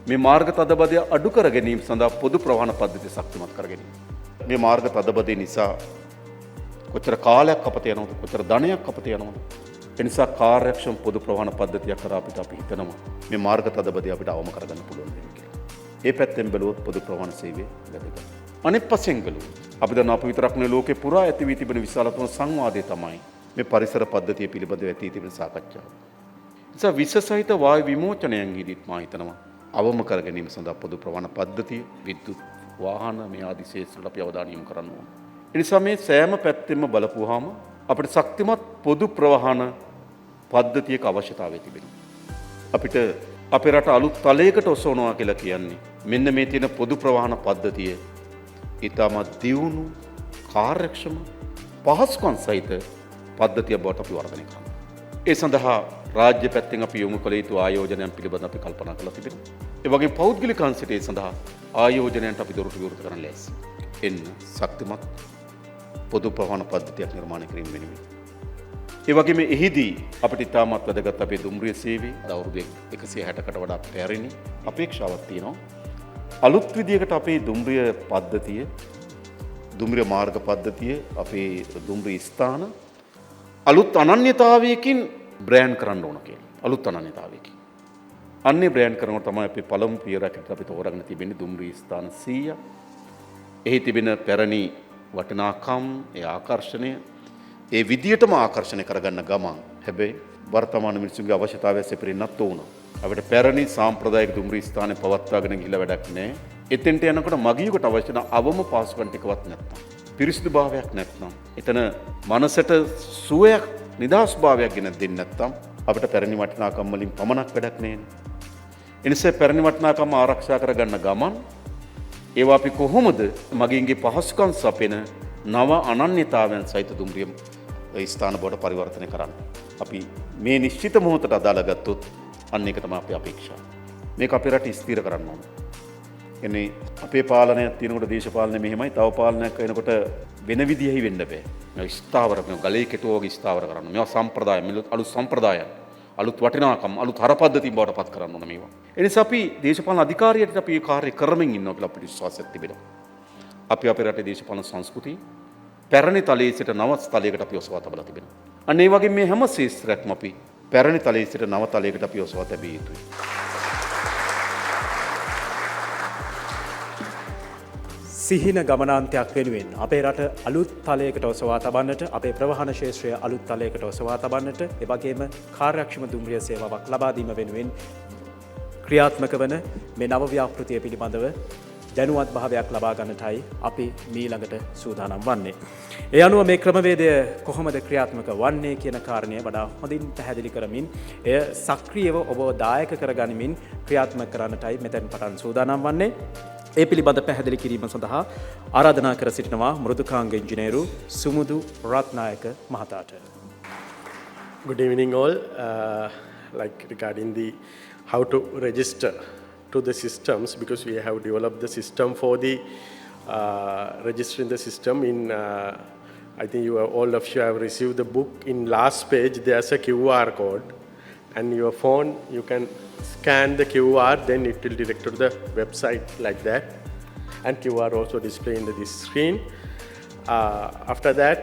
මේ මාර්ග තදබදය අඩු කර ගැනීම සඳහා පොදු ප්‍රවාහන පද්ධතිය ශක්තිමත් කර ගැනීම. මේ මාර්ග තදබදේ නිසා කොච්චර කාලයක් අපත යනවද, කොච්චර ධනයක් අපත යනවද? ඒ නිසා කාර්යක්ෂම පොදු ප්‍රවාහන පද්ධතියක් කරා අපිට අපි හිතනවා මේ මාර්ග තදබදේ අපිට අවම කරගන්න පුළුවන් වෙයි කියලා. ඒ පැත්තෙන් බැලුවොත් පොදු ප්‍රවාහන සේවය වැදගත්. අනෙක් පස්සෙන් බැලුවොත් අපි දන්නවා අප විතරක් නෙවෙයි ලෝකේ පුරා ඇති වී තිබෙන විශාලතම සංවාදය තමයි මේ පරිසර පද්ධතිය පිළිබඳව ඇති තිබෙන සාකච්ඡාව. නිසා විෂ සහිත වායු විමෝචනයන්හිදීත් මා හිතනවා අවම කර ගැනීම සඳහා පොදු ප්‍රවාහන පද්ධතිය, විද්‍යුත් වාහන මේ ආදී ක්ෂේත්‍රවල අපි අවධානය යොමු කරන්න ඕන. ඒ නිසා මේ සෑම පැත්තෙම බලපුවාම අපිට ශක්තිමත් පොදු ප්‍රවාහන පද්ධතියක අවශ්‍යතාවය තිබෙනවා. අපිට අපේ රට අලුත් තලයකට ඔසවනවා කියලා කියන්නේ මෙන්න මේ තියෙන පොදු ප්‍රවාහන පද්ධතිය ඉතාමත් දියුණු, කාර්යක්ෂම, පහසුකම් සහිත පද්ධතියක් බවට අපි වර්ධනය කරනවා. ඒ සඳහා රාජ්‍ය පැත්තෙන් අපි යොමු කළ යුතු ආයෝජනයන් පිළිබඳව අපි කල්පනා කරලා තිබෙනවා. ඒ වගේම පෞද්ගලික අංශයට ඒ සඳහා ආයෝජනයන්ට අපි දොරටු විවෘත කරන්න ලෑස්ති. එන්න ශක්තිමත් පොදු ප්‍රවාහන පද්ධතියක් නිර්මාණය කිරීම වෙනුවෙන්. ඒ වගේම එහිදී අපිට ඉතාමත් වැදගත් අපේ දුම්රිය සේවය අවුරුදු 160කට වඩා පැරණි අපේක්ෂාවක් තියෙනවා. අලුත් විදියකට අපේ දුම්රිය පද්ධතිය, දුම්රිය මාර්ග පද්ධතිය, අපේ දුම්රිය ස්ථාන අලුත් අනන්‍යතාවයකින් බ්‍රෑන්ඩ් කරන්න ඕන කියලා. අලුත් අනන්‍යතාවයකින්. අන්නේ බ්‍රෑන්ඩ් කරනකොට තමයි අපේ පළමු පියවරක් හැටියට අපි තෝරාගෙන තිබෙන්නේ දුම්රිය ස්ථාන 100. එහි තිබෙන පැරණි වටිනාකම්, ඒ ආකර්ෂණය, ඒ විදියටම ආකර්ෂණය කරගන්න ගමන් හැබැයි වර්තමාන මිනිසුන්ගේ අවශ්‍යතාවය සැපිරෙන්නත් ඕන. අපිට පැරණි සාම්ප්‍රදායික දුම්රිය ස්ථානේ පවත්වාගෙන ගිහිල්ලා වැඩක් නෑ. එතෙන්ට යනකොට මගියෙකුට අවශ්‍ය වෙන අවම පහසුකම් ටිකවත් නැත්නම්, පිරිසිදු භාවයක් නැත්නම්, එතන මනසට සුවයක්, නිදහස් භාවයක් ගෙන දෙන්නේ නැත්නම් අපිට පැරණි වටිනාකම් වලින් පමණක් වැඩක් නෑනේ. ඒ නිසා පැරණි වටිනාකම් ආරක්ෂා කරගන්න ගමන් ඒවා අපි කොහොමද මගින්ගේ පහසුකම් සපයන නව අනන්‍යතාවයන් සහිත දුම්රිය ස්ථාන බවට පරිවර්තනය කරන්නේ. අපි මේ නිශ්චිත මොහොතට අදාළ ගත්තොත් අන්න ඒක තමයි අපේ අපේක්ෂාව. මේක අපේ රට ස්ථිර කරන්න ඕන. එන්නේ අපේ පාලනයක් තියෙනකොට දේශපාලනය මෙහෙමයි, තව පාලනයක් වෙනකොට වෙන විදියෙහි වෙන්න බෑ. මේ ස්ථාවර, මේ ගලේ කෙටුව වගේ ස්ථාවර කරන්න. මේවා සම්ප්‍රදාය, මේ අලුත් සම්ප්‍රදායන්, අලුත් වටිනාකම්, අලුත් හරපද්ධතින් බවට පත් කරන්න ඕන මේවා. ඒ නිසා අපි දේශපාලන අධිකාරියට අපි මේ කාර්ය කරමින් ඉන්නවා කියලා අපිට විශ්වාසයක් තිබෙනවා. අපි අපේ රටේ දේශපාලන සංස්කෘතිය පැරණි තලයේ සිට නව තලයකට අපි ඔසවා තබලා තිබෙනවා. අන්න ඒ වගේ මේ හැම ක්ෂේත්‍රයක්ම අපි පැරණි තලයේ සිට නව තලයකට අපි ඔසවා තැබිය යුතුයි. සිහින ගමනාන්තයක් වෙනුවෙන් අපේ රට අලුත් තලයකට ඔසවා තබන්නට, අපේ ප්‍රවාහන ක්ෂේත්‍රය අලුත් තලයකට ඔසවා තබන්නට, ඒ වගේම කාර්යක්ෂම දුම්රිය සේවාවක් ලබා දීම වෙනුවෙන් ක්‍රියාත්මක වන මේ නව ව්‍යාපෘතිය පිළිබඳව දැනුවත් භාවයක් ලබා ගන්නටයි අපි මීළඟට සූදානම් වන්නේ. ඒ අනුව මේ ක්‍රමවේදය කොහොමද ක්‍රියාත්මක වන්නේ කියන කාරණය වඩා හොඳින් පැහැදිලි කරමින් එය සක්‍රියව ඔබව දායක කරගනිමින් ක්‍රියාත්මක කරන්නටයි මෙතෙන් පටන් සූදානම් වන්නේ. ඒ පිළිබඳ පැහැදිලි කිරීම සඳහා ආරාධනා කර සිටිනවා මෘදුකාංග ඉංජිනේරු සුමුදු රත්නායක මහතාට. Good evening all. Like regarding the how to register to the systems, because we have developed the system for the registering the system in I think you have, all of you have received the book. In last page there's a QR code, and your phone you can scan the QR, then it will direct to the website like that, and QR also display in this screen. After that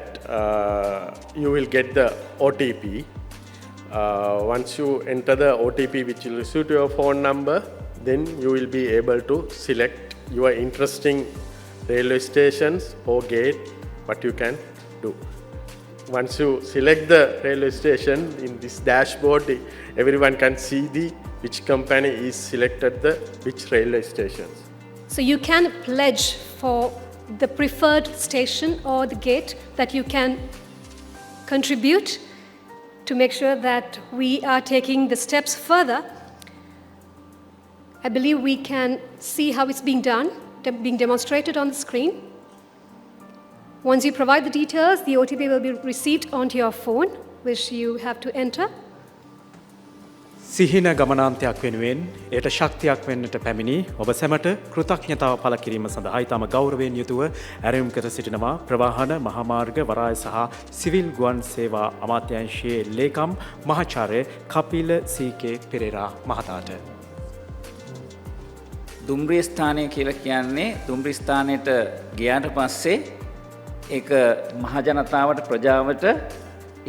you will get the OTP. Once you enter the OTP which will receive to your phone number, then you will be able to select your interesting railway stations or gate, what you can do. Once you select the railway station in this dashboard, everyone can see the which company is selected the which railway stations. So you can pledge for the preferred station or the gate that you can contribute to make sure that we are taking the steps further. I believe we can see how it's being done, being demonstrated on the screen. Once you provide the details, the OTP will be received onto your phone, which you have to enter. සිහින ගමනාන්තයක් වෙනුවෙන් එයට ශක්තියක් වෙන්නට පැමිණි ඔබ සැමට කෘතඥතාව පළ කිරීම සඳහා ඉතාම ගෞරවයෙන් යුතුව ඇරයුම් කර සිටිනවා ප්‍රවාහන මහාමාර්ග වරාය සහ සිවිල් ගුවන් සේවා අමාත්‍යාංශයේ ලේකම් මහාචාර්ය කපිල සී.කේ. පෙරේරා මහතාට. දුම්රිය ස්ථානය කියලා කියන්නේ දුම්රිය ස්ථානයට ගියාට පස්සේ ඒක මහ ජනතාවට, ප්‍රජාවට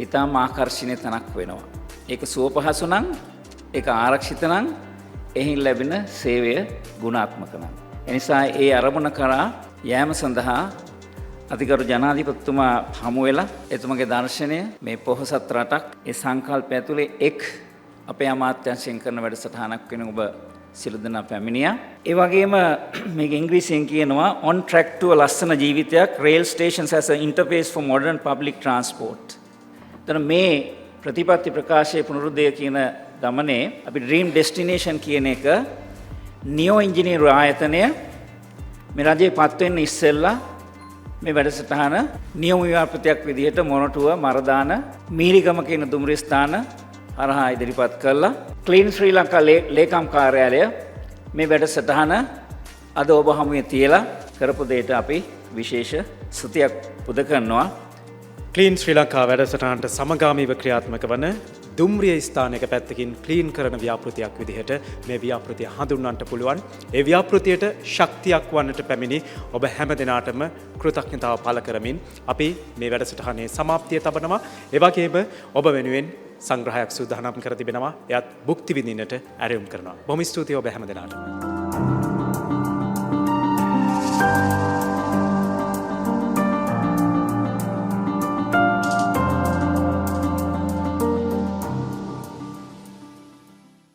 ඉතාම ආකර්ෂණීය තැනක් වෙනවා. ඒක සුව පහසු නම්, ඒක ආරක්ෂිත නම්, එහින් ලැබෙන සේවය ගුණාත්මක නම්. එනිසා ඒ අරමුණ කරා යෑම සඳහා අතිගරු ජනාධිපතිතුමා හමු වෙලා එතුමගේ දර්ශනය, මේ පොහොසත් රටක්, ඒ සංකල්පය ඇතුලේ එක් අපේ අමාත්‍යාංශයෙන් කරන වැඩසටහනක් වෙන ඔබ සියලු දෙනා පැමිණියා. ඒ වගේම මේක ඉංග්‍රීසියෙන් කියනවා "On track to a ලස්සන ජීවිතයක්, rail stations as an interface for modern public transport". එතන මේ ප්‍රතිපත්ති ප්‍රකාශයේ පුනරුදය කියන ගමනේ අපි ඩ්‍රීම් ඩෙස්ටිනේෂන් කියන එක නියෝ ඉංජිනේරු ආයතනය මේ රජයේ පත් වෙන්න ඉස්සෙල්ලා මේ වැඩසටහන නියම ව්‍යාපෘතියක් විදිහට මොරටුව, මරදාන, මීරිගම කියන දුම්රිය ස්ථාන හරහා ඉදිරිපත් කළා. ක්ලීන් ශ්‍රී ලංකා ලේකම් කාර්යාලය මේ වැඩසටහන අද ඔබ හමුවේ තියලා කරපු දෙයට අපි විශේෂ ස්තුතියක් පුද කරනවා. ක්ලීන් ශ්‍රී ලංකා වැඩසටහනට සමගාමීව ක්‍රියාත්මක වන දුම්රිය ස්ථානයක පැත්තකින් ක්ලීන් කරන ව්‍යාපෘතියක් විදිහට මේ ව්‍යාපෘතිය හඳුන්වන්නට පුළුවන්. ඒ ව්‍යාපෘතියට ශක්තියක් වන්නට පැමිණි ඔබ හැම දෙනාටම කෘතඥතාව පළ කරමින් අපි මේ වැඩසටහනේ සමාප්තිය තබනවා. ඒ වගේම ඔබ වෙනුවෙන් සංග්‍රහයක් සූදානම් කර තිබෙනවා. එයත් භුක්ති විඳින්නට ඇරයුම් කරනවා. බොහොම ස්තුතියි ඔබ හැම දෙනාටම.